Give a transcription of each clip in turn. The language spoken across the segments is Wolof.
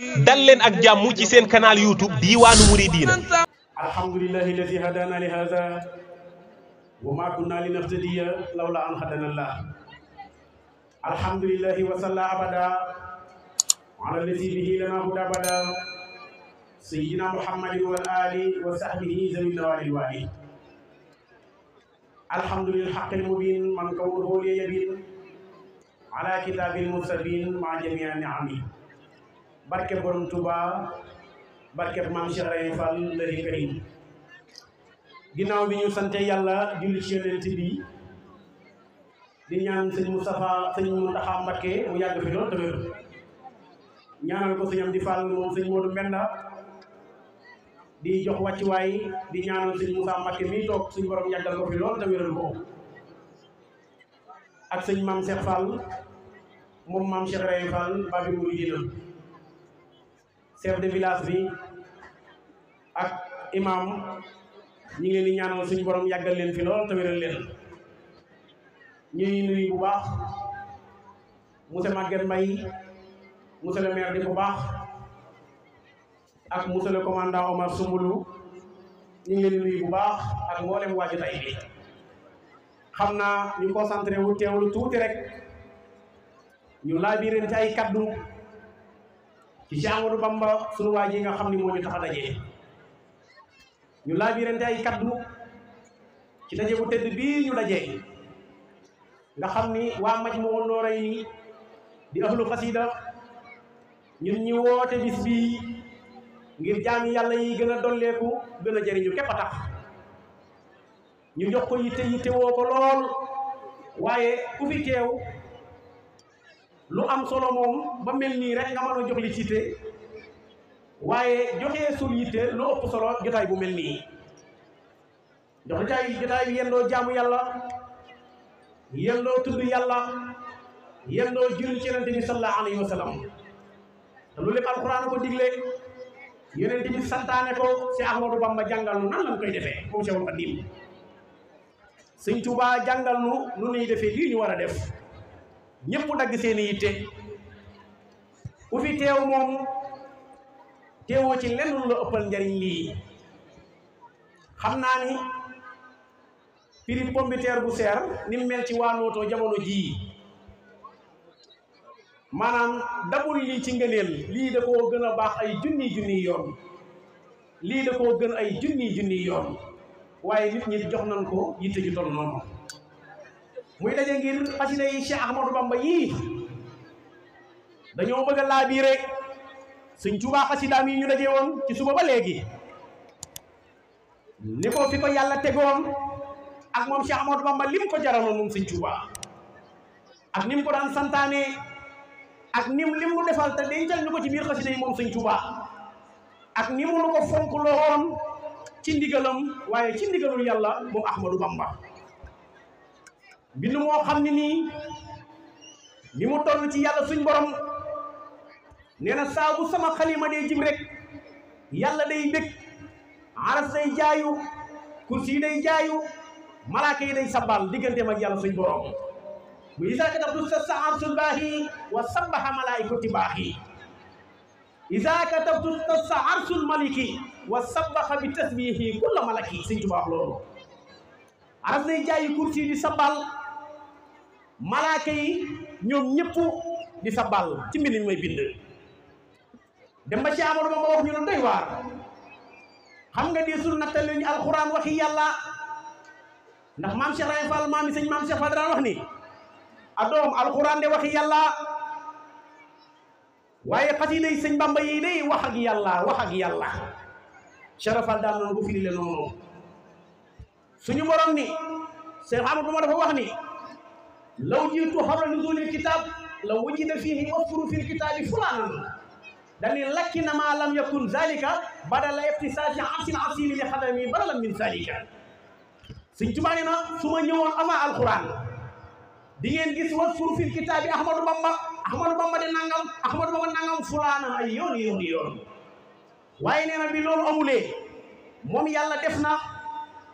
dal leen ak jàmm ci seen canal YouTube Diiwaanu Muridiina. alhamdulillahi alladi hadana li hada wa ma kunna linahtadiya lawla an hadana Allah. alhamdulillahi wa salla abada ala alladi bihi lana huda abada sayyidina muhammadin wal ali wa sahbihi zawil nawali wali. alhamdulillahi haqqil mubin man kawnuhu li yabin ala kitabil mursabin ma jami'a ni'ami. barke borom Touba barke maam Cheikh Ibra Fall lari karim. ginnaaw bi ñu sante yàlla julli ci yonent bi di ñaan sëñ Moustapha sëñ Mountakha Mbacké mu yàgg fi lool te wér. ñaanal ko sëñ Amdi Fall moom sëñ Modou Mbenda di jox wàccuwaay di ñaanal sëñ Moussa Mbacké mi toog suñ borom yàggal ko fi lool te wéral ko ak sëñ maam Cheikh Fall moom maam Cheikh Ibra Fall Babi Mouridina. chef de village bi ak imam ñi ngi leen di ñaanal suñu borom yàggal leen fi lool te wéral leen. ñuy nuyu bu baax monsieur Maguette Mbaye monsieur le maire di bu baax ak monsieur le commandant Omar Sumbulu ñu ngi leen di nuyu bu baax ak mboolem waa jotaay bi. xam naa ñu concentré wu teewlu tuuti rek ñu laabireen ci ay kaddu ci Cheikh Ahmadou Bamba sunu waa ji nga xam ni moo ñu tax a daje. ñu laabirante ay kaddu ci daje bu tëdd bii ñu daje nga xam ni waa Majmahun Nurayni di ahlu xasida ñun ñi woote bis bii ngir jaami yàlla yi gën a dolleeku gën a jëriñu képp a tax ñu jox ko yitte woo ko lool. waaye ku fi teew lu am solo moom ba mel nii rek nga mën a jox li ciite waaye joxee sul yitte lu ëpp solo jotaay bu mel nii. jox jotaay bi yendoo jaamu yàlla yendoo tudd yàlla yendoo julli ci yonent bi sallallahu alayhi wa sallam te lu lépp alxuraan ko digle yonent bi santaane ko si Ahmadou Bamba jàngal nu nan lañ koy defee moom Cheikhul Khadim. Sëñ Tuubaa jàngal nu nu nuy defee lii ñu war a def. ñëpp dagg seeni yitte ku fi teew moom teewoo ci lenn lu la ëppal njariñ lii. xam naa ni prix pombiteer bu seer ni mel ci waa Noto jamono jii maanaam dabul lii ci ngëneel lii da koo gën a baax ay junni yoon. lii da koo gën ay junni yoon waaye nit ñi jox nañ ko yitte ju toll noonu. muy daje ngir xasida yi Cheikh Ahmadou Bamba yii dañoo bëgg a laabiire Sëñ Tuubaa xasidaam yi ñu daje woon ci suba ba léegi ni ko fi ko yàlla tegoon ak moom Cheikh Ahmadou Bamba lim ko jaraloon moom Sëñ Tuubaa ak nim ko daan santaane ak lim mu defal te dencal ñu ko ci biir xasida yi moom Sëñ Tuubaa ak ni mu nu ko fonk loon ci ndigalam waaye ci ndigalul yàlla moom Ahmadou Bamba. bind moo xam ne nii ni mu toll ci yàlla suñ borom nee na saa bu sama xalima day jim rek yàlla day bég aras day jaayu kursi yi day jaayu malaaka yi day sabbal digganteem ak yàlla suñ borom bu isa katabtu sa arsul baahi wa sabbaha malaikati baahi isa katabtu sa arsul maliki wa sabbaha bi tasbihi kulla malaki suñ tubaax loolu aras day jaayu kursi di sabbal malaaka yi ñoom ñëpp di sabbal ci mbind mi may bind. dem ba ci Amadou Bamba wax ñu ne doy waar xam nga di sul nattal ñu alxuraan waxi yàlla ndax maam Cheikh Ibra Fall maam yi sëñ maam Cheikh Fall daan wax ni adoom alxuraan de waxi yàlla waaye xasida yi sëñ Bamba yi day wax ak yàlla Cheikh Ibra Fall daan noonu bu firi le noonu suñu borom ni Cheikh Amadou Bamba dafa wax ni law jiitu xabla nuzulil kitab la wujida fihi wasfuru fil kitabi fulanan dani lakkina ma lam yakun zalika badala iftisasi arsin asili li xadami badalan min zalika. Sëñ Tuubaa nee na su ma ñëwoon avant alquran di ngeen gis wasfuru fil kitabi Ahmadou Bamba de nangam Ahmadou Bamba nangam fulanan ay yoon waaye nee na bi loolu amulee moom yàlla def na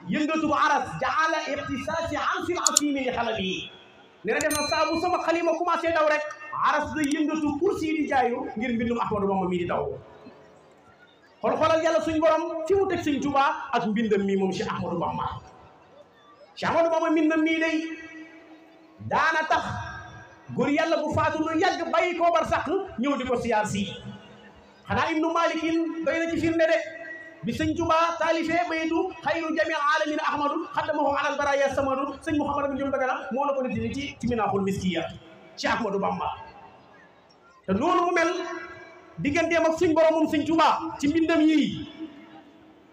yëngatu bu aras jaala iftisasi arsin asili li xadami nee na def na saa bu sama xalima commencé daw rek aras da yëngatu kursi di jaayu ngir mbindum Ahmadou Bamba mii di daw xoolal yàlla suñ borom fi mu teg sëñ Tuubaa ak mbindam mii moom Cheikh Ahmadou Bamba Cheikh Ahmadou Bamba mbindam mii day daana tax góor yàlla bu faatu lu yàgg bàyyi koo bar sax ñëw di ko siyaar si xanaa ibnu malikin doy na ci firnde de bi sëñ Tuubaa taalifee baytu xayru jami alamina ahmadu xaddamahu alal baraya samadu sëñ Mouhamad bin Jom Dagana moo la ko nit ci minaaxul miskiya ci Ahmadou Bamba te noonu mu mel digganteem ak suñ borom moom sëñ Tuubaa ci mbindam yii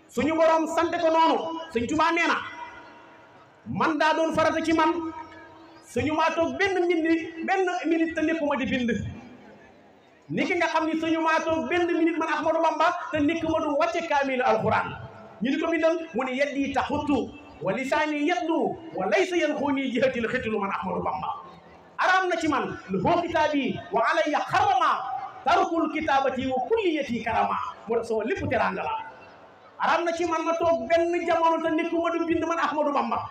suñu borom sante ko noonu sëñ Tuubaa nee na man daa doon farata ci man suñu maa toog benn minute te nekkuma di bind ni ki nga xam ni suñu maa toog benn minute man Ahmadou Bamba te nekkuma du wàcce kaamil alquran ñu di ko bindal mu ne yeddi taxuttu wa lisaani yeddu wa laysa yanxuni jihatil xitlu man Ahmadou Bamba araam na ci man lu hoo kitaabi wa alayya xarama tarkul kitaabati wa kulliyati karama moo tax sama lépp teranga la araam na ci man ma toog benn jamono te nekkuma du bind man Ahmadou Bamba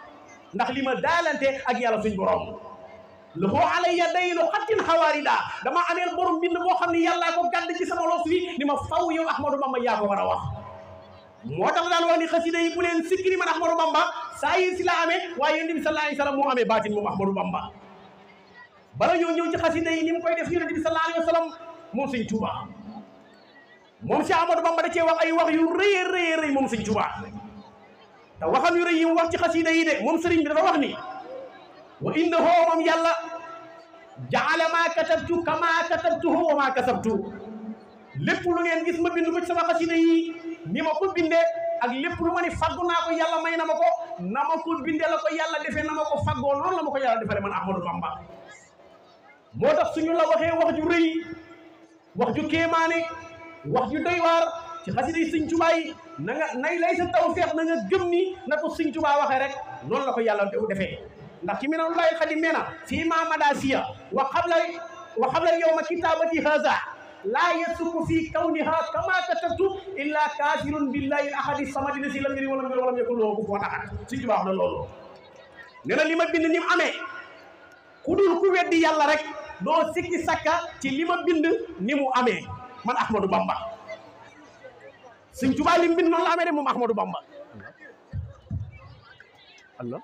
ndax li ma daalante ak yàlla suñ borom lu ko alayya daylu xattin xawaarida dama ameel borom bind boo xam ne yàllaa ko gàdd ci sama los wi ni ma faw yow Ahmadou Bamba yaa ko war a wax moo tax daan wax ni xasida yi bu leen sikkiri man Ahmadou Bamba saa yi si la amee waaye yonent bi sallallahu alayhi wa sallam moo amee baatin moom Ahmadou Bamba bala ñoo ñëw ci xasida yi ni mu koy def yonent bi sallallahu alayhi wa sallam moom sëñ Tuubaa moom si Ahmadou Bamba da cee wax ay wax yu rëy moom sëñ Tuubaa te waxam yu rëy yi mu wax ci xasida yi de moom sëriñ bi dafa wax ni wa innahu moom yàlla jaala maa katabtu kama katabtuhu wa maa kasabtu lépp lu ngeen gis ma bind ko ci sama xasida yi ni ma ko binde ak lépp lu ma ni faggu naa ko yàlla may na ma ko na ma ko binde la ko yàlla defee na ma ko faggoo noonu la ma ko yàlla defale man Ahmadou Bamba moo tax suñu la waxee wax ju rëy wax ju kéemaane wax ju doy waar ci xasida yi sëñ Tuubaa yi na nga nay lay sa tawfeex na nga gëm ni na ko sëñ Tuubaa waxee rek noonu la ko yàlla defee ndax ci Minanul Baaqil Qadiim nee na fii ma madasiya wa qabla yawma kitaabati haza laa yasuku fii kawniha kama katabtu illa kaafirun billahi al-ahadi samadi lasi lam yalid walam yulad walam yakun lahu kufuwan ahad sëñ Tuubaa wax na loolu nee na li ma bind ni mu amee ku dul ku weddi yàlla rek doo sikki sakka ci li ma bind ni mu amee man Ahmadou Bamba sëñ Tuubaa li mu bind noonu la amee de moom Ahmadou Bamba Allah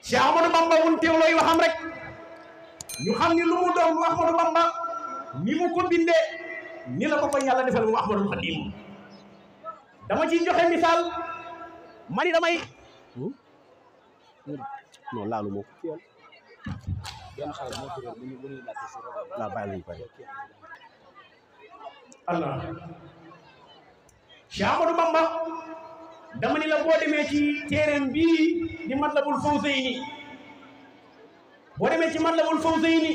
Cheikh Ahmadou Bamba wun teewlooy waxam rek ñu xam ni lu mu doon mu Ahmadou Bamba ni mu ko bindee ni la ko ko yàlla defal mu Ahmadou Khadim dama ciy joxe misaal mani damay non laalu moo la bàyyi lañ pare Allah Cheikh Ahmadou Bamba dama ni la boo demee ci téereem bii di Matlabul Fawzayni boo demee ci Matlabul Fawzayni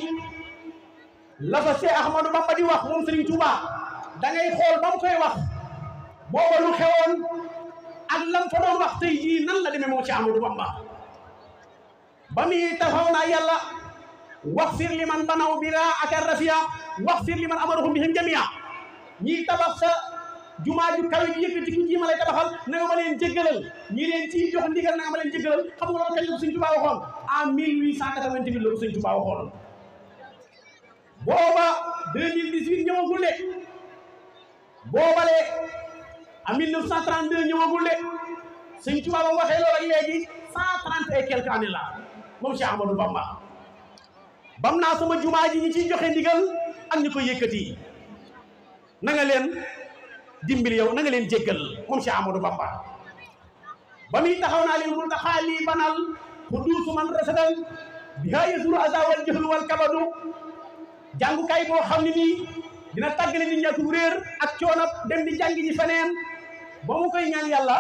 la fa Cheikh Ahmadou Bamba di wax moom Serigne Touba da ngay xool ba mu koy wax booba lu xewoon ak lam fa doon wax tey jii nan la demee moom Cheikh Ahmadou Bamba ba muy taxaw naa yàlla waxfir liman banaw biraa ak rafiya waxfir liman amaruhum bihim jamia ñiy tabax sa jumaa ju kawe ji yëkkati ku ji ma lay tabaxal na nga ma leen jéggalal ñi leen ciy jox ndigal na nga ma leen jéggalal xam nga loolu kañ la ko Sëñ Tuubaa waxoon en 1888 la ko Sëñ Tuubaa waxoon booba 2018 ñëwagul de boobale en 1932 ñëwagul de Sëñ Tuubaa ba waxee loolu ak léegi 130 et quelques années la moom Cheikh Ahmadou Bamba bam naa sama jumaa ji ñi ciy joxe ndigal ak ñi ko yëkkati na nga leen dimbali yow na nga leen jéggal moom Cheikh Ahmadou Bamba ba muy taxaw naa leen bul taxaa lii banal xuduusu man rasadal bihaa yasulu aza wal jahlu wal kabadu jàngukaay boo xam ne nii dina tàggale nit ñi ak réer ak coonab dem di jàngi ji feneen ba mu koy ñaan yàlla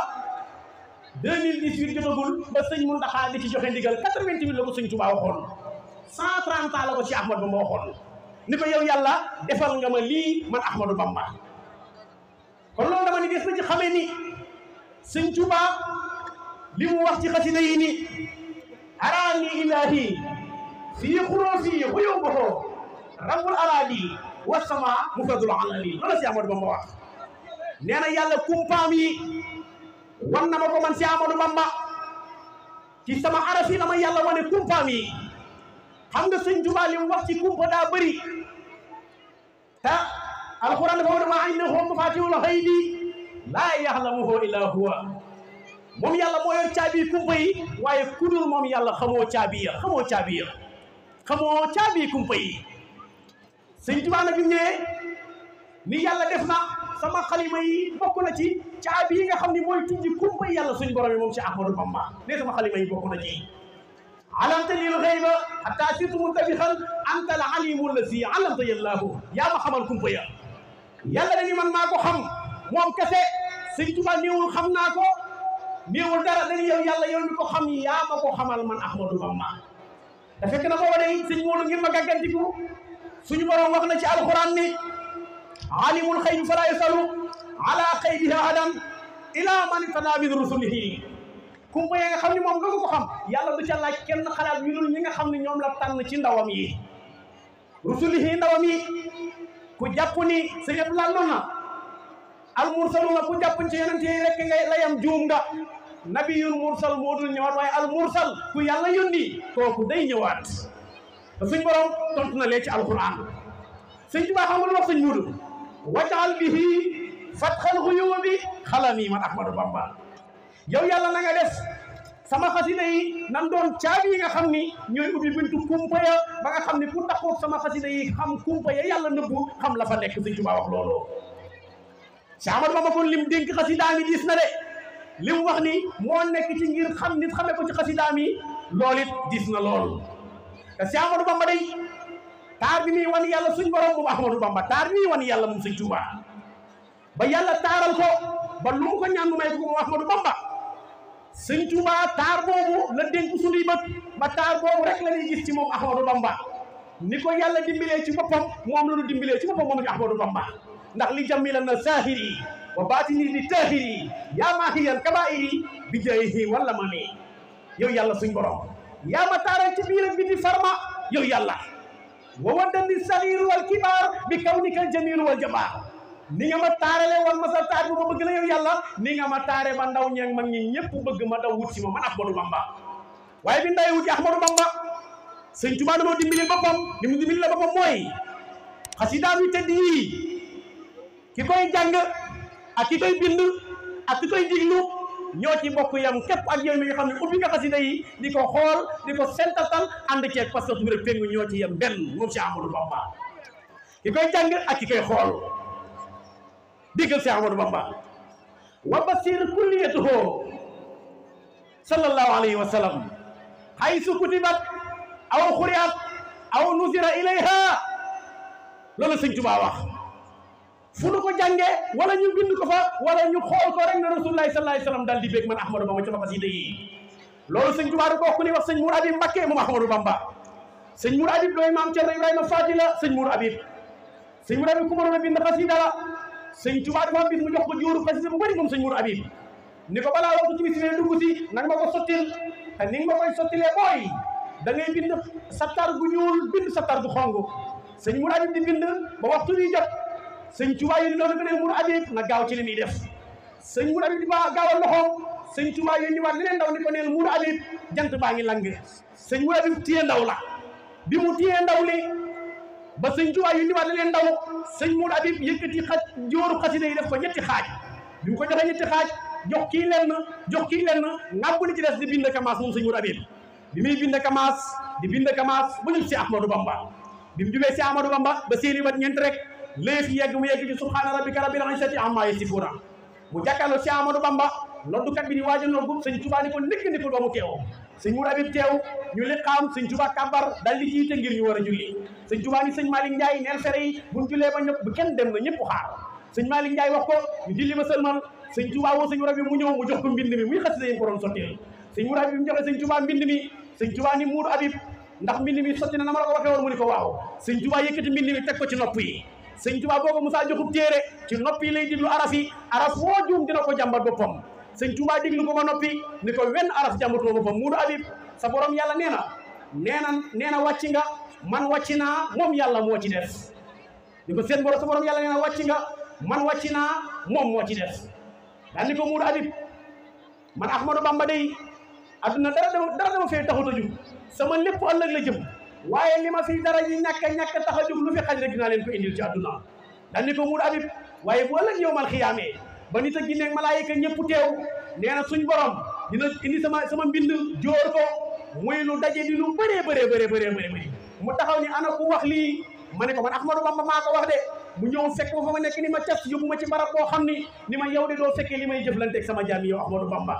2018 jotagul ba sëñ Muntaxa di ci joxe ndigal 88 la ko sëñ Tuubaa waxoon 130 ans la ko ci Ahmadou Bamba waxoon ni ko yow yàlla defal nga ma lii man Ahmadou Bamba kon loolu dama ni des na ci xamee ni sëñ Tuubaa li mu wax ci xasida yi ni araani ilahi fii xuruufi xuyubuhu rabbul araadi wa sama mufradul alali loolu si Ahmadou Bamba wax nee na yàlla kumpaam yi wan na ma ko man si Ahmadou Bamba ci sama araf yi la ma yàlla wane kumpaam yi. xam nga sëñ Tuubaa li mu wax ci kumpa daa bëri te alxuraan dafa wax maa indahu mafaatihul xaybi laa yaxlamuhu illaa huwa. moom yàlla moo yor caabi kumpa yi waaye ku dul moom yàlla xamoo caabi ya xamoo caabi kumpa yi. sëñ Tuubaa nag bi mu ñëwee ni yàlla def na sama xalima yi bokk na ci caabi yi nga xam ni mooy tijji kumpa yi yàlla suñ borom yi moom si Ahmadou Bamba ne sama xalima yi bokk na ci. alamta lil xayba hatta sirtu muntabixan anta al alimu allazi alamta yallaahu yaa ma xamal kumpa ya. yàlla dañu man maa ko xam moom kese. sëñ Tuubaa néewul xam naa ko néewul dara dañu yow yàlla yow mi ko xam yaa ma ko xamal man Ahmadou Bamba. te fekk na booba day sëñ Moodu ngir ma gàggantiku suñu borom wax na ci alquran ni alimul xaybi fala yasalu ala xaybihi ahadan ila man ittaba min rusulihi. kumpa yi nga xam ne moom nga ko xam yàlla du ca laaj kenn xalaat ñu dul ñi nga xam ne ñoom la tànn ci ndawam yi. rusulihi ndawam yi ku jàpp ni sa yëpp lallu na al mursaluna ku jàpp ci yonent yi rek ngay layam juum nga. nabiyul mursal moo dul ñëwaat waaye al mursal ku yàlla yónni kooku day ñëwaat. te suñ borom tontu na lee ci alquran. sëñ Tuubaa xam nga lu wax sëñ Muudu wajal bihi fatxal xuyubi xalami man Ahmadou Bamba. yow yàlla na nga def sama xasida yi nan doon caabi yi nga xam ni ñooy ubbi buntu kumpa ya ba nga xam ni ku taxaw sama xasida yi xam kumpa ya yàlla nëbbu xam la fa nekk. sëñ Tuubaa wax loolu. si Ahmadou Bamba kon lim dénk xasidaam yi diis na de li mu wax ni moo nekk ci ngir xam nit xamee ko ci xasidaam yi loolu it diis na lool. te si Ahmadou Bamba day taar bi muy wan yàlla suñ borom moom Ahmadou Bamba taar bi muy wan yàlla moom sëñ Tuubaa ba yàlla taaral ko ba lu mu ko ñaan mu may ko moom Ahmadou Bamba. sëñ Tuubaa taar boobu la dénk suñuy bët ba taar boobu rek la ñuy gis ci moom Ahmadou Bamba. ni ko yàlla dimbalee ci boppam moom la ñu dimbalee ci boppam moom ci Ahmadou Bamba. ndax li jamila na saahiri wa baatini li taahiri yaa maahiyan kabaa'iri bi jaahihi wala ma mi. yow yàlla suñ borom yaa ma taaral ci biir ak biti farma yow yàlla. wa waddani saxiir wal kibaar bi kawnika jamiil wal jabaar. ni nga ma taarale wal ma sa taar bi ma bëgg la yow yàlla ni nga ma taare ba ndaw ñeeg mag ñi ñëpp bëgg ma daw wut si ma man Ahmadou Bamba. waaye bi nday wuti Ahmadou Bamba sëñ Tuubaa moo dimbalil boppam li mu dimbalil la boppam mooy xasidaam yu tedd yi ki koy jàng ak ki koy bind ak ki koy diglu ñoo ci bokk yam képp ak yow mi nga xam ne ubbi nga xasida yi di ko xool di ko sentatal ànd ceeg parce que tu rek péngu ñoo ci yem benn moom si Ahmadou Bamba. ki koy jàng ak ki koy xool diggal si Ahmadou Bamba. wa basir kulliyatuhu sallallahu alayhi wa sallam haysu kutibat aw xuriat aw nusira ilayha loolu sëñ Tuubaa wax. fu nu ko jàngee wala ñu bind ko fa wala ñu xool ko rek na rasulullahi sallallahu alayhi wasallam daal di bég man Ahmadou Bamba ci fa xasida yi. loolu sëñ Tuubaa du ko ku ni wax sëñ Mour Habib Mbacké moom Ahmadou Bamba. sëñ Mour Habib dooy maam Cerno Ibrahima Faati la sëñ Mour Habib. sëñ Mour Habib ku mënoon a bind xasida la sëñ Tuubaa dafa bis mu jox ko juuru xasida bu bëri moom sëñ Mour Habib. ni ko balaa waxtu ci bis ne dugg si nag ma ko sottil te ni nga ma koy sottilee mooy da ngay bind sattar gu ñuul bind sattar gu xong. sëñ Mour Habib di bind ba waxtu bi jot sëñ Tuubaa yi doon beneen Mour Habib na gaaw ci li muy def. sëñ Mour Habib di ba gaawal loxoom sëñ Tuubaa yi ñëwaat leneen ndaw ni ko neel Mour Habib jant baa ngi lang. sëñ Mour Habib téye ndaw la bi mu téye ndaw li ba sëñ Tuubaa yi ñëwaat leneen ndaw sëñ Mour Habib yëkkati jóoru xasida yi def ko ñetti xaaj. bi mu ko joxee ñetti xaaj jox kii lenn ngàbb li ci des di bind kamaas moom sëñ Mour Habib. bi muy bind kamaas di bind kamaas bu ñu si Ahmadou Bamba. bi mu jubee si Ahmadou Bamba ba seeni wat ñeent rek léef yegg mu yegg ci subhaana rabbika rabbil izzati ammaa yasifuuna mu jàkkaarloo si Ahmadou Bamba noddukat bi di waaj a noddu sëñ Tuubaa ni ko ndikk ba mu teew. sëñ Mour Habib teew ñu liqaam sëñ Tuubaa kàbbar dal di jiite ngir ñu war a julli. sëñ Tuubaa ni sëñ Malick Ndiaye neel fere yi buñ jullee ba ñëpp bu kenn dem na ñëpp xaar. sëñ Malick Ndiaye wax ko ñu julli ba sëlmal sëñ Tuubaa woo sëñ Mour Habib mu ñëw mu jox ko mbind mi muy xasida yi ko doon sotteel. sëñ Mour Habib mu joxe sëñ Tuubaa mbind mi sëñ Tuubaa ni Mour Habib ndax mbind mi sotti na na ma la ko waxee woon mu ni ko waaw. sëñ Tuubaa yëkkati mbind mi teg ko ci nopp yi. sëñ Tuubaa boo ko Musaa joxub téere ci nopp yi lay diglu araf yi araf woo juum dina ko jàmbat boppam. sëñ Tuubaa diglu ko ba noppi ni ko wenn araf jàmbatoo boppam. Mour Habib sa borom yàlla nee na wàcc nga man wàcc naa moom yàlla moo ci des. ni ko seen borom sa borom yàlla nee na wàcc nga man wàcc naa moom moo ci des. daal ni ko Mour Habib man Ahmadou Bamba day adduna dara dama fee taxut a jug sama lépp ëllëg la jëm waaye li ma fi dara ji ñàkk tax a jug lu fi xaj rek dinaa leen ko indil ci adduna daal ni ko Mour Habib waaye bu ëllëg yowmal xiyaamee ba nit ak jinne ak malaayika ñëpp teew nee na suñ borom dina indi sama mbind jóor ko muy lu daje di lu bëree mu taxaw ni ana ku wax lii ma ne ko man Ahmadou Bamba maa ko wax de mu ñëw fekk ma fa ma nekk ni ma cas yóbbu ma ci barab boo xam ni ma yow de doo fekkee li may jëflanteeg sama jaam yi yow Ahmadou Bamba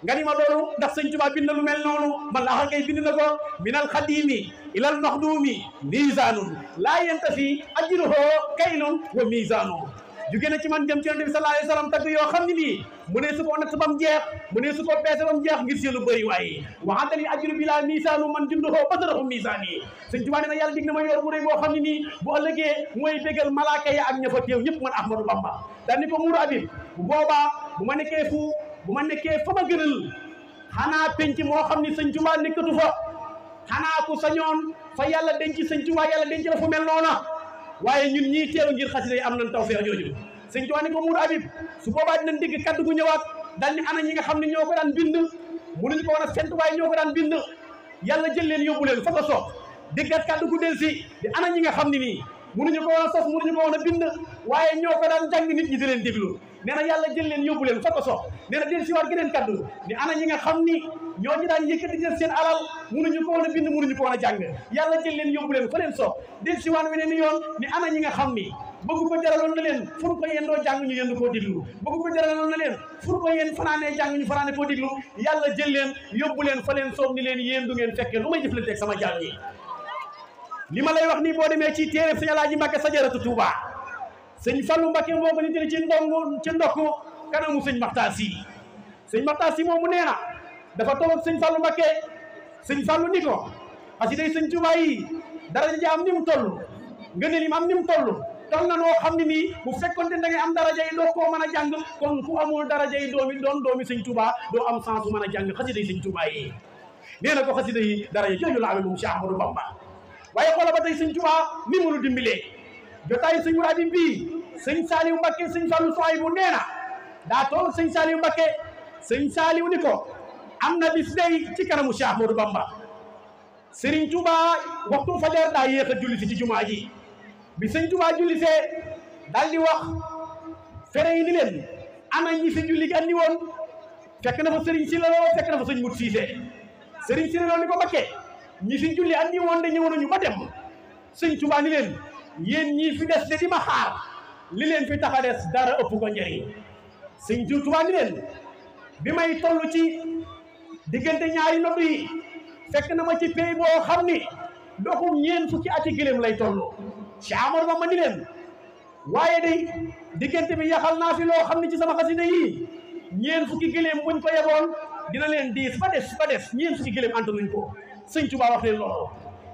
nga ni ma loolu ndax sëñ Tuubaa bind lu mel noonu man la ngay bind na ko minal xadimi ilal maxdumi misanun laa yantafi ajruhu kaylun wa misanun jóge na ci man jëm ci Yonent bi sallallahu alayhi wa sallam tagg yoo xam ne nii mu ne su ko natt ba mu jeex mu ne su ko peese ba mu jeex ngir seenu bëri waaye waxantali ajru bi laa misaanu man junduhoo basarahu misaan yi sëñ Tuubaa nee na yàlla dig na ma yor bu rëy boo xam ne nii bu ëllëgee mooy bégal malaaka ya ak ña fa teew ñëpp man Ahmadou Bamba daal ni ko Mour Habib bu boobaa bu ma nekkee fa ma gënal xanaa penc moo xam ni sëñ Tuubaa nekkatu fa xanaa ku sañoon fa yàlla denc sëñ Tuubaa yàlla denc la fu mel noona waaye ñun ñii teew ngir xasida yi am nañ tawfeex jooju sëñ Tuubaa ni ko Mour Habib su boobaa dinañ dégg kaddu gu ñëwaat daal ni ana ñi nga xam ne ñoo ko daan bind mënuñu ko war a fent waaye ñoo ko daan bind yàlla jël leen yóbbu leen fa ko soob déggat kaddu gu del si di ana ñi nga xam ne nii mënuñu ko war a sos mënuñu ko war a bind waaye ñoo ko daan jàng nit ñi di leen déglu nee na yàlla jël leen yóbbu leen fa ko soob nee na del si waat geneen kaddu ni ana ñi nga xam ni ñoo ñu daan yëkkati jël seen alal mënuñu ko woon a bind mënuñu ko woon a jàng yàlla jël leen yóbbu leen fa leen soob del si waan weneen yoon ni ana ñi nga xam ni bëgg ko jaraloon na leen fu ko yendoo jàng ñu yendu koo diglu bëgg ko jaraloon na leen fu ko yéen fanaanee jàng ñu fanaane koo diglu yàlla jël leen yóbbu leen fa leen soob ni leen yéen du ngeen fekkee lu may jëflanteeg sama jàng yi li ma lay wax nii boo demee ci téere sëñ Alaaji Mbàkke Sajaratu Tuuba sëñ Fallu Mbàkke moo ko ni tëri ci ndokk kanamu sëñ Maxtaar Si sëñ Maxtaar Si moomu nee na dafa toog ak sëñ Fallu Mbàkke sëñ Fallu ni ko xasida yi sëñ Tuuba yi daraja ji am ni mu toll ngëneel yi am ni mu toll na noo xam ne nii bu fekkonte da ngay am daraja yi doo koo mën a jàng kon ku amul daraja yi doomi sëñ Tuuba doo am chance bu mën a jàng xasida yi sëñ Tuuba yi nee na ko xasida yi daraja jooju la amee moom Cheikh Ahmadou Bamba waaye xoola ba tey sëñ Tuubaa ni mu nu dimbilee jotaayu sëñ Mour Habib bii sëñ Saliou Mbacké sëñ Fallou Souhaïbou nee na daa toog sëñ Saliou Mbacké sëñ Saliou ni ko am na bis day ci kanamu Cheikh Ahmadou Bamba Serigne Touba waxtu fajar daa yéex a julli si ci jumaa ji bi sëñ Touba julli see daal di wax fere yi ni leen ana ñi fi julli gi andi woon fekk na fa Serigne Sylla Lo fekk na fa sëñ Mout Cissé Serigne Sylla Lo ni ko Mbacké ñi fi julli andi woon de ñëwoon nañu ba dem sëñ Tuubaa ni leen yéen ñii fi des de di ma xaar li leen fi tax a des dara ëpp ko njëriñ sëñ Tuubaa ni leen bi may toll ci diggante ñaari nodd yi fekk na ma ci pays boo xam ni doxum ñeen fukki ati gëléem lay toll Cheikh Ahmadou Bamba ni leen waaye day diggante bi yaxal naa fi loo xam ni ci sama xasida yi ñeen fukki gëléem buñ ko yeboon dina leen diis ba des ñeen fukki gëléem antanuñ ko sëñ Tuubaa wax leen loolu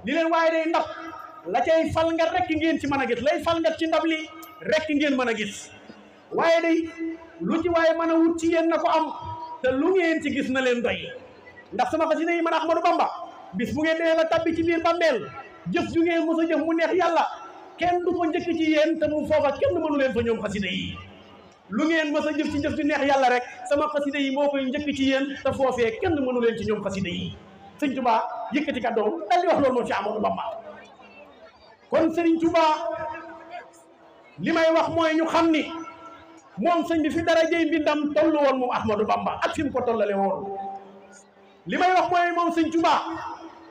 li leen waaye day ndax la cay fal nga rek ngeen ci mën a gis lay fal nga ci ndab li rek ngeen mën a gis waaye day lu ci waaye mën a wut ci yéen na ko am te lu ngeen ci gis na leen doy ndax sama xasida yi man Ahmadou Bamba bis bu ngeen demee ba tabbi ci biir bàmmeel jëf ju ngeen mos a jëf mu neex yàlla kenn du ko njëkk ci yéen te mu foofa kenn mënu leen fa ñoom xasida yi lu ngeen mos a jëf ci jëf ju neex yàlla rek sama xasida yi moo koy njëkk ci yéen te foofee kenn mënu leen ci ñoom xasida yi sëñ Touba yëkkati kàddoom daal di wax loolu moom ci Ahmadou Bamba kon Serigne Touba li may wax mooy ñu xam ni moom sëñ bi fi darajey mbindam tollu woon moom Ahmadou Bamba ak fi mu ko tollale woon li may wax mooy moom sëñ Touba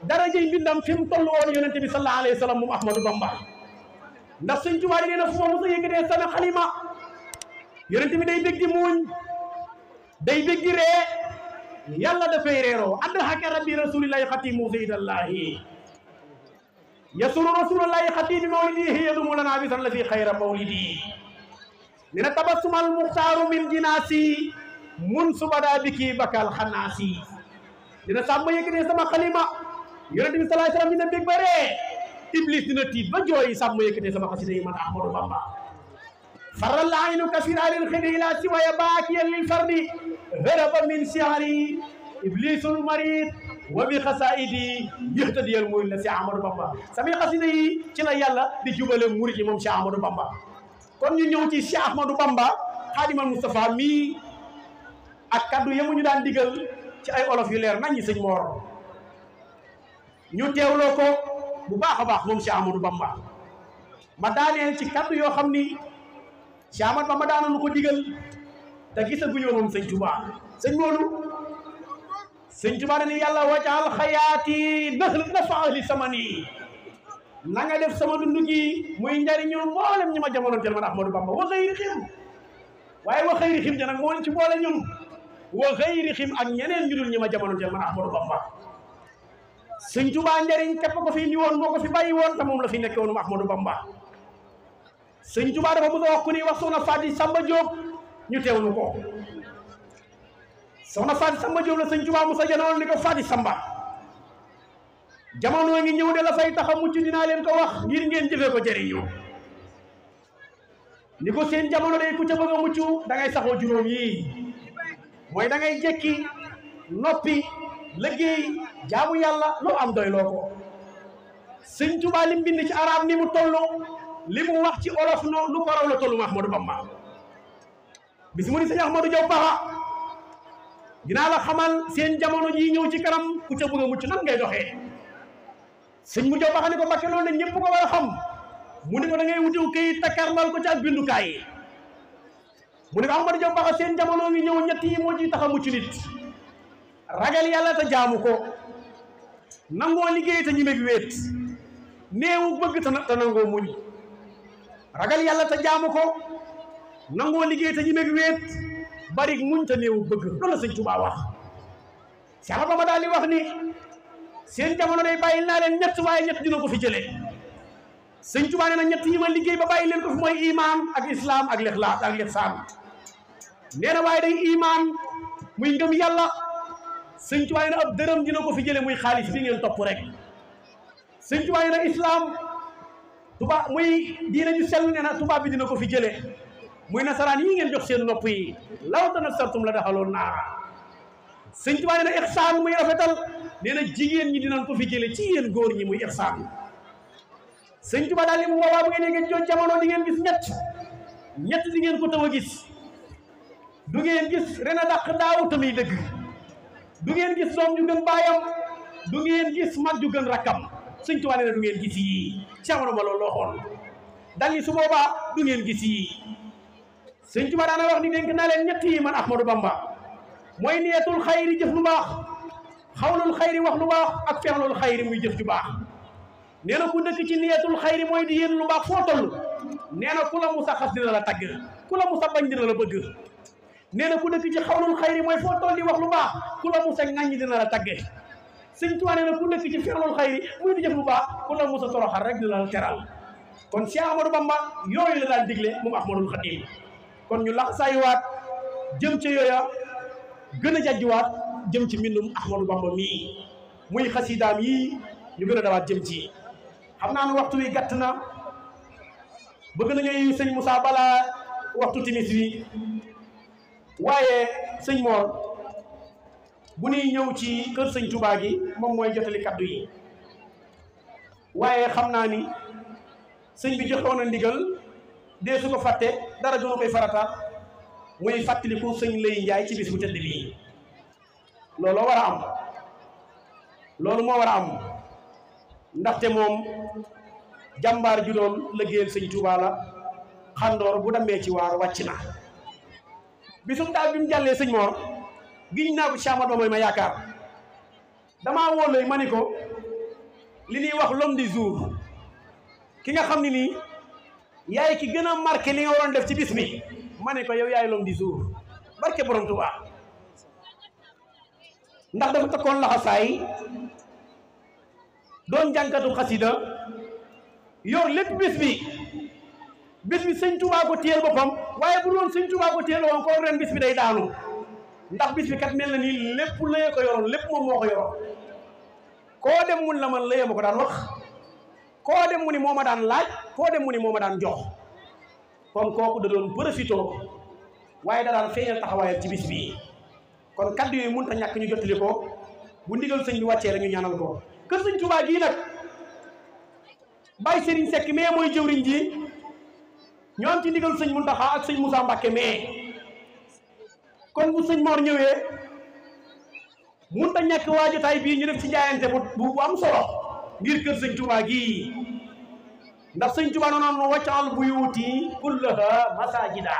darajey mbindam fi mu tollu woon yonente bi sallallahu alayhi wa sallam moom Ahmadou Bamba ndax sëñ Touba di nee na fu ma mos a yëkkatee sama xalima yonente bi day bég di muuñ day bég di ree yàlla dafay reeroo adhaka rabbi rasulillahi xatimu sayyidallahi yasuru rasulullahi xatimi mawlidihi yadumu lana bisan la fi xayra mawlidi nena tabassumal muxtaaru min jinaasi mun subada biki bakal xanaasi dina sàmm yëkkatee sama xalima yonente bi sallallahu alayhi wasallam dina bég ba ree iblis dina tiit ba jooy sàmm yëkkatee sama xasida yi man Ahmadou Bamba faral aynu kasir alil xidi ila siwaya baakiyan lil fardi haraba min siari iblisul marid wa bi xasaidi yëhtadiyal muy la si Ahmadou Bamba samay xasida yi ci la yàlla di jubale murid yi moom Cheikh Ahmadou Bamba kon ñu ñëw ci Cheikh Ahmadou Bamba Xaadimal Mustafa mii ak kaddu yamu ñu daan digal ci ay olof yu leer nañ ñi sëñ Mor ñu teewloo ko bu baax a baax moom Cheikh Ahmadou Bamba ma daaneel ci kaddu yoo xam ni Cheikh Ahmadou Bamba daanoonu ko digal te gisaguñu moom sëñ Touba sëñ Modou sëñ Touba ne yàlla wajaal xayaati nafa li samani na nga def sama dund gi muy njariñu mboolem ñi ma jamonoon tel man Ahmadou Bamba wa xëyri xim waaye wa xëyri xim ja nag moo ci boole ñun wa xëyri xim ak ñeneen ñu dul ñi ma jamonoon tel man Ahmadou Bamba sëñ Touba njariñ képp ko fi indi woon moo ko fi bàyyi woon te moom la fi nekke woon Ahmadou Bamba sëñ Touba dafa mos a wax ku ni wax soxna Faati Samba Diop ñu teewlu ko soxna Faati Samba Diop la sëñ Touba mos a janoon ni ko Faati Samba jamono ngi ñëw de la fay tax a mucc dinaa leen ko wax ngir ngeen jëfee ko jëriñoo ni ko seen jamono day ku ca bëgg a mucc da ngay saxoo juróom yi mooy da ngay jekki noppi liggéey jaamu yàlla loo am doy loo ko sëñ Touba lim bind ci arab ni mu toll li mu wax ci olof no lu ko raw la tollu Ahmadou Bamba bis mu ni sëñ Ahmadou Diaw Paxa dinaa la xamal seen jamono ji ñëw ci kanam ku ca bëgg a mucc nan ngay doxee sëñ mu Diaw Paxa ni ko Mbàkke loolu ne ñëpp ko war a xam mu ni ko da ngay wutiw këyit takkarmal ko ci ak bindukaay yi mu ni ko Ahmadou Diaw Paxa seen jamono ngi ñëw ñett yi moo ci tax a mucc nit ragal yàlla te jaamu ko nangoo liggéey te ñime bi wéet néewu bëgg te nangoo muñ ragal yàlla te jaamu ko nangoo liggéey te ñime bi wéet bari muñ te néewu bëgg loolu la sëñ Touba wax Cheikh Bamba daal di wax ni seen jamono day bàyyil naa leen ñett waaye ñett dina ko fi jëlee sëñ Touba nee na ñett yi ma liggéey ba bàyyi leen ko fi mooy iman ak islam ak lixlaas ak lixsaan nee na waaye day iman muy ngëm yàlla sëñ Touba nee na ab dërëm dina ko fi jëlee muy xaalis bi ngeen topp rek sëñ Touba nee na islam tubaab muy diina ju sell nee na tubaab bi dina ko fi jëlee muy nasaraan yi ngeen jox seen nopp yi law tanassartum la daxaloon naara sëñ Touba nee na ixsaan muy rafetal nee na jigéen ñi dinañ ko fi jëlee ci yéen góor ñi muy ixsaan sëñ Touba daal li mu woowaa bu ngeen nekkee joon jamono di ngeen gis ñett di ngeen ko taw a gis du ngeen gis ren a dàq daaw tamuy dëgg du ngeen gis doom ju gën baayam du ngeen gis mag ju gën rakkam sëñ Touba nee na du ngeen gis yii jamono ma loolu loo xool dal ni su boobaa du ngeen gis yii sëñ Touba daana wax ni dénk naa leen ñett yi man Ahmadou Bamba mooy niyatul xayri jëf lu baax xawlul xayri wax lu baax ak fexlul xayri muy jëf ju baax nee na ku dëkk ci niyatul xayri mooy di yéen lu baax foo toll nee na ku la musa xas dina la tagg ku la musa bañ dina la bëgg nee na ku dëkk ci xawlul xayri mooy foo toll di wax lu baax ku la musa ŋàññi dina la tagge sëñ Touba nee na ku dëkk ci fexlul xayri muy di jëf lu baax ku la musa toroxal rek dina la teral kon Cheikh Ahmadou Bamba yooyu la daan digle moom Ahmadul Xadim kon ñu lax saayuwaat jëm ci yooya gën a jajjuwaat jëm ci mbindum Ahmadou Bamba mii muy xasidaam yi ñu gën a dawaat jëm ci xam naa ne waxtu wi gàtt na bëgg nañuy sëñ Moussa balaa waxtu timis wi waaye sëñ Mor bu ñuy ñëw ci kër sëñ Touba gi moom mooy jotali kaddu yi waaye xam naa ni sëñ bi joxoon na ndigal dee su ko fàtte dara gënu koy farata muy fàttaliku sëñ Lay Njaay ci bis bu tëdd bii loolu war a am loolu moo war a am ndaxte moom jàmbaar ju doon liggéeyal sëñ Touba la xandoor bu demee ci waar wàcc na bisum daal bi mu jàllee sëñ Mor giñ naa ko Cheikh Ahmadou Bamba ma yaakaar damaa wóolooy ma ni ko li ñuy wax l'homme du jour ki nga xam ne nii yaay ki gën a marqué li nga waroon def ci bis bi ma ne ko yow yaay l'homme du jour barke borom Touba ndax dafa takkoon laxasaay doon jànkatu xasida yor lépp bis bi sëñ Touba ko téyel boppam waaye bu doon sëñ Touba ko téyel woon ko ren bis bi day daanu ndax bis bi kat mel na nii lépp lay ko yoroon lépp moom moo ko yoroon koo dem mun la man layee ma ko daan wax koo dem mu ni moo ma daan laaj koo dem mu ni moo ma daan jox kon kooku da doon profito waaye da daan feeñal taxawaayam ci bis bii kon kaddu yooyu mënut a ñàkk ñu jottali ko bu ndigal sëñ bi wàccee rek ñu ñaanal ko kër sëñ Touba gii nag Baye Serigne Seck mais mooy jëwriñ ji ñoo am ci ndigal sëñ Mountakha ak sëñ Moussa Mbacké mais kon bu sëñ Mor ñëwee mun ta ñàkk waa jotaay bii ñu def ci jaayante bu am solo ngir kër sëñ Tuubaa gii ndax sëñ Tuubaa noonu waccal buyuuti kullaha masajida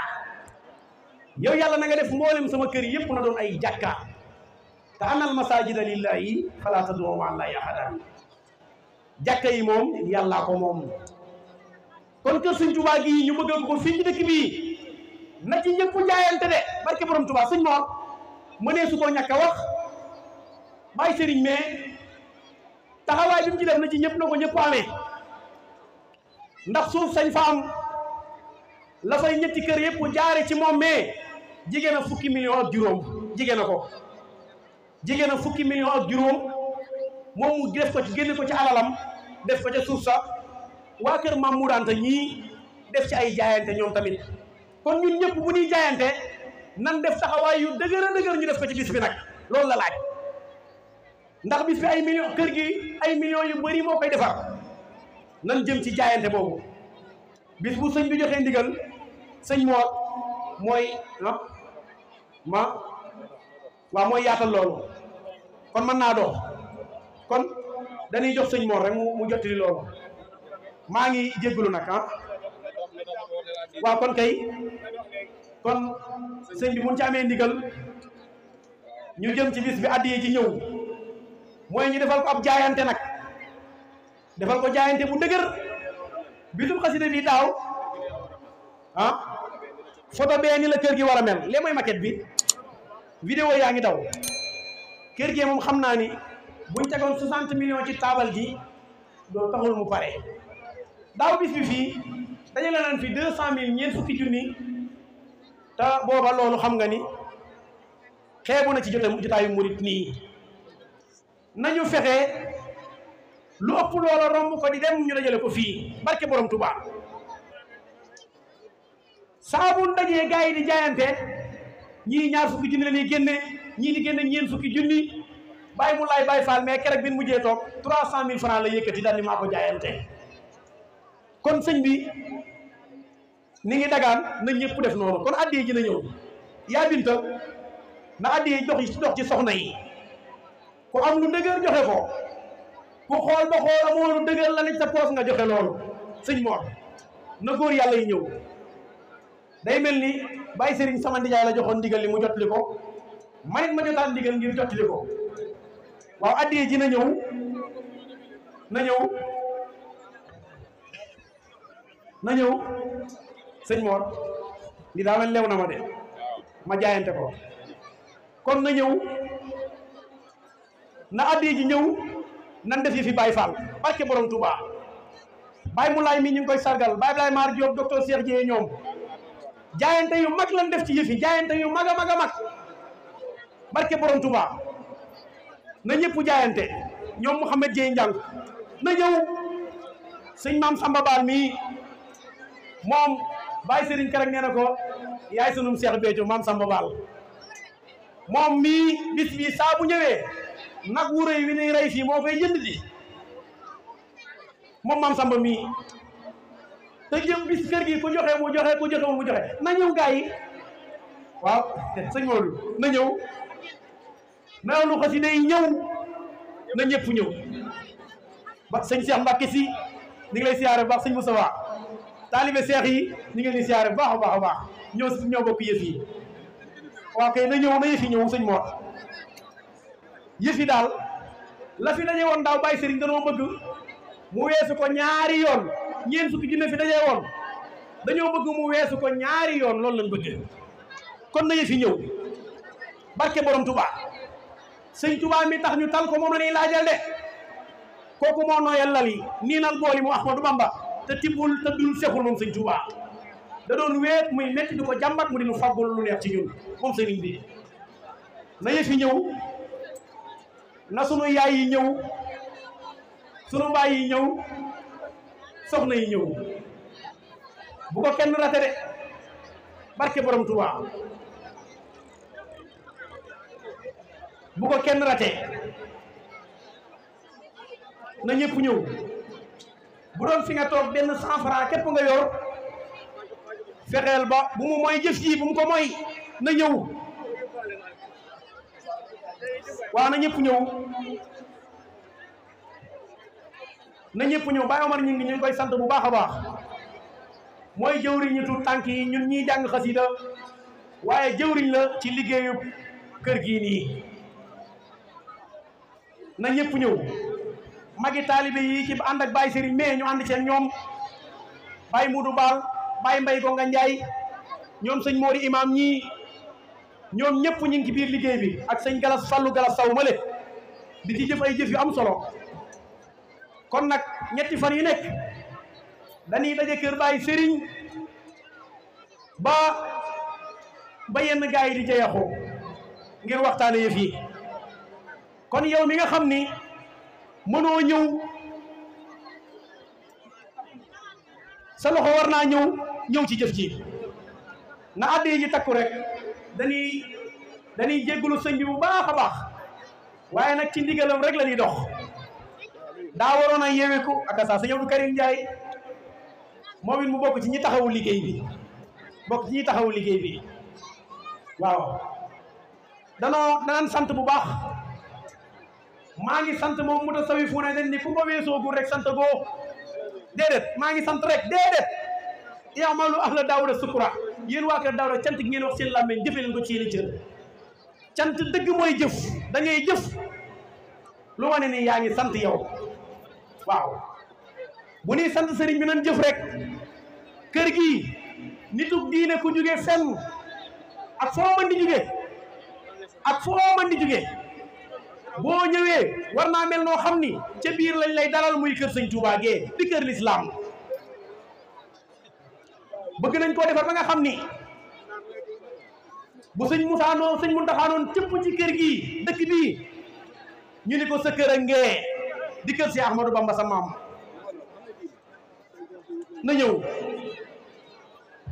yow yàlla na nga def mboolem sama kër yëpp na doon ay jàkka te anal masajida lillahi fala tad'u ma'a llahi ahadan jàkka yi moom yàllaa ko moom kon kër sëñ Tuubaa gii ñu bëgg ko fii ci dëkk bii na ci ñëpp jaayante de barke borom Tuubaa sëñ Mor mënee su ko ñàkk a wax bàyyi sëriñ mais taxawaay bi mu ci def na ci ñëpp na ko ñëpp amee ndax suuf sañ fa am la fay ñetti kër yëpp jaare ci moom mais jigéen a fukki million ak juróom jigéen a ko jigéen a fukki million ak juróom moom mu def ko ci génne ko ci alalam def ko ca suuf sa waa kër Maam Mour Anta ñii def ci ay jaayante ñoom tamit kon ñun ñëpp bu ñuy jaayante nan def taxawaay yu dëgër a dëgër ñu def ko ci bis bi nag loolu la laaj ndax bis bi ay millions kër gi ay millions yu bëri moo koy defar nan jëm ci jaayante boobu bis bu sëñ bi joxee ndigal sëñ Mor mooy waaw mooy yaatal loolu kon mën naa dox kon dañuy jox sëñ Mor rek mu jottali loolu maa ngi jéggalu nag waaw kon kay kon sëñ bi mun ci amee ndigal ñu jëm ci bis bi addiye ji ñëw mooy ñu defal ko ab jaayante nag defal ko jaayante bu dëgër bisum xasida bi daaw photo bee ni la kër gi war a mel lee mooy maquette bi vidéo yaa ngi daw kër gi moom xam naa ni buñ tegoon 60 millions ci taabal gi doo taxul mu pare daaw bis bi fii dajale nañ fi 200 000 ñeent fukki junni te booba loolu xam nga ni xeebu na ci jotaayu murit nii nañu fexe lu ëpp loola romb ko di dem ñu dajale ko fii barke borom Touba saabu dajee gars yi di jaayante ñii ñaar fukki junni la ñuy génne ñii di génne ñeent fukki junni bàyyi mu laay bàyyi faal mais keroog bi mujjee toog 300 000 francs la yëkkati daal ni maa ko jaayante kon sëñ bi ni ngi dagaan na ñëpp def noonu kon addiye ji na ñëw yaa binta na addiye dox ci soxna yi ku am lu dëgër joxe ko ku xool ba xool amoo lu dëgër la nekk sa poos nga joxe loolu sëñ Mor na góor yàlla yi ñëw day mel ni Baye Serigne sama ndijaay la joxoon ndigal li mu jotli ko manit ma jotaan ndigal ngir jotli ko waaw addiye ji na ñëw sëñ Mor li daa mel lew na ma de ma jaayante ko kon na ñëw na addiye ji ñëw nan def yi fi Baye Fall barke borom Touba Baye Moulay mi ñu ngi koy sargal Baye Blay Mar Diop docteur Cheikh Dieye ñoom jaayante yu mag lan def ci yëf yi jaayante yu mag a mag a mag barke borom Touba na ñëpp jaayante ñoom Mouhamed Dieye njàng na ñëw sëñ Maam Samba Baal mii moom Baye Serigne Karag nee na ko yaay sunum Cheikh Béthio Maam Samba Baal moom mii bis bi saa bu ñëwee nag wu rëy wi nuy rey fii moo koy jënd di moom Maam Samba mii te jëm bis kër gi ku joxe mu joxe ku joxe mu joxe na ñëw gaa yi waaw sëñ Modou na ñëw na lu xasida yi ñëw na ñëpp ñëw ba sëñ Cheikh Mbacke si ñu ngi lay siyaare bu baax sëñ Moustapha taalibe Cheikh yi ñu ngi leen di siyaare bu baax a baax a baax ñoo bokk yëf yi waaw kay na ñëw na yëf yi ñëw sëñ Mor yëf yi daal la fi daje woon daaw Baye Serigne danoo bëgg mu weesu ko ñaari yoon ñeent fukki junne fi daje woon dañoo bëgg mu weesu ko ñaari yoon loolu lañ bëgg kon na yëf yi ñëw barke borom Touba sëñ Touba mi tax ñu tal ko moom la ñuy laajal de kooku moo nooyal lal yi nii nal booli mu Ahmadou Bamba te tibbul te dul sexul moom sëñ Touba da doon weet muy metti di ko jàmbat mu di nu faggul lu neex ci ñun moom sëriñ bi na yëf yi ñëw na sunu yaay yi ñëw sunu baay yi ñëw soxna yi ñëw bu ko kenn rate de barke borom Touba bu ko kenn rate na ñëpp ñëw bu doon fi nga toog benn 100 francs képp nga yor fexeel ba bu mu mooy jëf ji bu mu ko mooy na ñëw waaw na ñëpp ñëw na ñëpp ñëw Baye Omar ñu ngi koy sant bu baax a baax mooy jëwriñ ñu tuut tànk yi ñun ñiy jàng xasida waaye jëwriñ la ci liggéeyu kër gii nii na ñëpp ñëw magi taalibe yi ci ànd ak Baye Serigne mais ñu ànd ci ñoom Baye Moudou Baal Baye Mbaye Gonga Ndiaye ñoom sëñ Mori imam ñii ñoom ñëpp ñu ngi ci biir liggéey bi ak sëñ Galas Fallu Galas Saw male di ci jëf ay jëf yu am solo kon nag ñetti fan yu nekk dañuy daje kër Baye Serigne ba yenn gaay yi di jeexoo ngir waxtaane yëf yi kon yow mi nga xam ni mënoo ñëw sa loxo war naa ñëw ci jëf ji na àddee ji takku rek dañuy jéggulu sëñ bi bu baax a baax waaye nag ci ndigalam rek la ñuy dox daa waroon a yeweeku ak sa sëñ Abdou Karim Ndiaye moom it mu bokk ci ñi taxawu liggéey bi waaw danaan sant bu baax maa ngi sant moom mu ta sawi fu ne dañ ni ku ma weesoogul rek sant goo déedéet maa ngi sant rek déedéet i'malu ahla Daawuda sukura yéen waa kër Daawuda cant gi ngeen wax seen làmmeñ jëfe leen ko ci yéen cër cant dëgg mooy jëf da ngay jëf lu wane ni yaa ngi sant yow waaw bu ñuy sant sëriñ bi nan jëf rek kër gi nituk diine ku jóge fenn ak foo mën di jóge boo ñëwee war naa mel noo xam ni ca biir lañ lay dalal muy kër sëñ Touba gee di kër lislaam bëgg nañ koo defar ba nga xam ni bu sëñ Muntaxa noon cëpp ci kër gi dëkk bii ñu ni ko sa kër a ngee di kër si Ahmadou Bamba sa maam na ñëw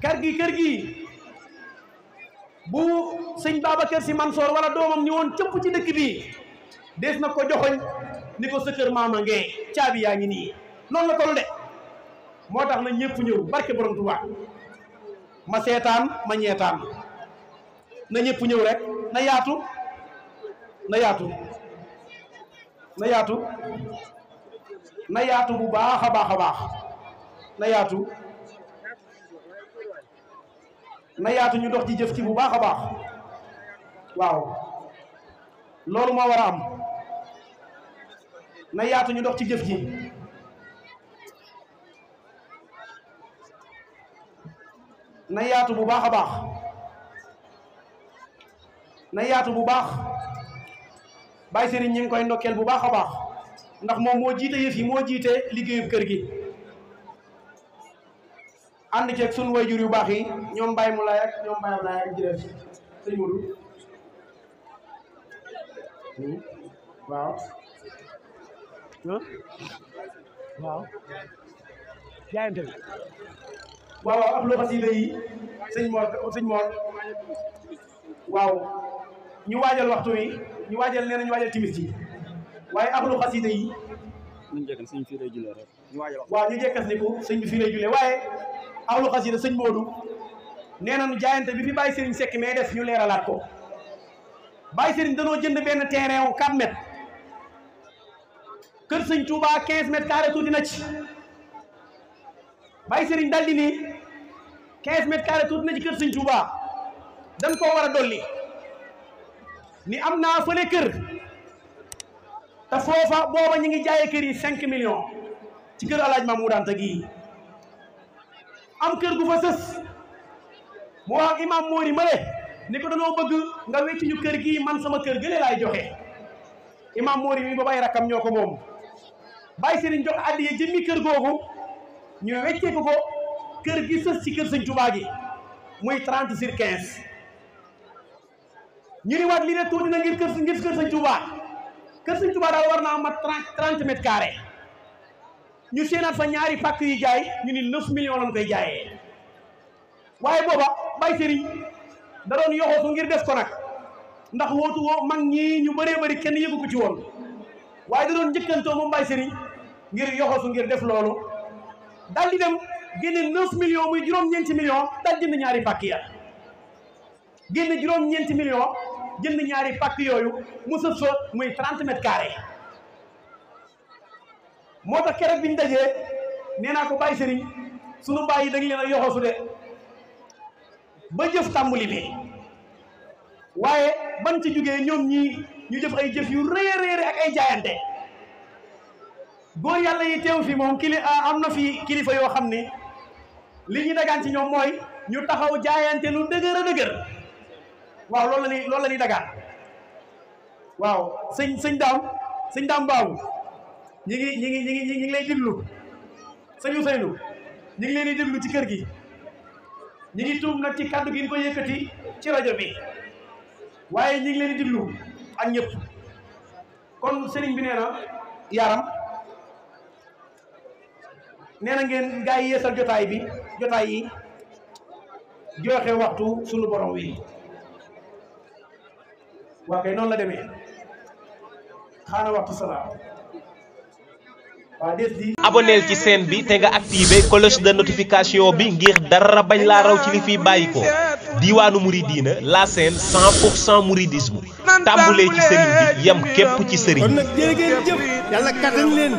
kër gi bu sëñ Babacar Si Mansoor wala doomam ñëwoon cëpp ci dëkk bi des na ko joxoñ ni ko sa kër maama ngee caabi yaa ngi nii noonu la tollu de moo tax na ñëpp ñëw barke borom Tuubaa ma seetaan ma ñeetaan na ñëpp ñëw rek na yaatu bu baax a baax na yaatu ñu dox ci jëf ci bu baax a baax waaw loolu moo war a am na yaatu ñu dox ci jëf ji na yaatu bu baax a baax Baye Serigne ñi ngi koy ndokkeel bu baax a baax ndax moom moo jiite yëf yi moo jiite liggéeyub kër gi ànd ceeg sunu wayjur yu baax yi ñoom Baye Moulay ak ñoom Baye Ablaye ak jërëjëf sëñ Modou waaw jaayante bi waaw ab lu xasida yi sëñ Mor waaw ñu waajal waxtu wi ñu waajal nee nañu waajal timis ji waaye ab lu xasida yi waaw ñu jekkas ni ko sëñ bi fii lay julee waaye ab lu xasida sëñ Modou nee nañu jaayante bi fi Baye Serigne Seck mais def ñu leeralaat ko Baye Serigne danoo jënd benn terrain wu 4 mètres kër sëñ Touba 15 mètres carrés tuuti na ci Baye Serigne daldi ni 15 mètres carrés tuuti na ci kër sëñ Touba dañ koo war a dolli ni am naa fële kër te foofa booba ñu ngi jaayee kër yi 5 millions ci kër Alaaji Maam Moudou Anta gii am kër gu fa sës mu wax imam Mori Male ni ko danoo bëgg nga wecci ñu kër gi man sama kër gële laay joxe imam Mori mi ba bay rakkam ñoo ko moom Baye Serigne jox addiye jëmmi kër googu ñu weccee ko kër gi sës ci kër sëñ Touba gi muy 30/15 ñu ni waat lii de tuuti na ngir kër sëñ Touba kër sëñ Touba daal war naa mat 30 mètres carrés ñu seenaat fa ñaari pàkk yu jaay ñu ni 9 millions lañ koy jaayee waaye booba Baye Serigne da doon yoxoosu ngir def ko nag ndax wootu woo mag ñi ñu bëree bëri kenn yëgu ko ci woon waaye da doon njëkkantoo moom Baye Serigne ngir yoxoosu ngir def loolu daal di dem génne 9 millions muy juróom-ñeenti millions daal jënd ñaari pàkk ya génne juróom-ñeenti millions jënd ñaari pàkk yooyu mu sëf fa muy 30 mètres carrés moo tax keroog bi ñu dajee nee naa ko bàyyi sëriñ sunu bàyyi dañ leen a yoxosu de ba jëf tàmbali bi waaye ban ci jógee ñoom ñii ñu jëf ay jëf yu rëy ak ay jaayante góor yàlla yi teew fi moom am na fi kilifa yoo xam ne li ñu dagaan ci ñoom mooy ñu taxaw jaayante lu dëgër a dëgër waaw loolu la ñuy dagaan waaw sëñ daam baabu ñi ngi lay déglu sëñ Ousseynou ñi ngi leen di déglu ci kër gi ñi ngi tuub nag ci kàddu gi ñu ko yëkkati ci rajo bi waaye ñi ngi leen di déglu ak ñëpp kon sëriñ bi nee na yaram nee na ngeen gaa yi yeesal jotaay yi joxe waxtu sunu borom wi waa kay noonu la demee xaana waxtu salaam waa des di abonneel ci chaîne bi te nga activé cloche de notification bi ngir dara bañ laa raw ci li fiy bàyyi ko Diiwaanu Mouridina la chaîne 100% mouridisme tàmbulee ci sëriñ bi yem képp ci sëriñ kon nag jërë ngeen jëf yàlla kattan leen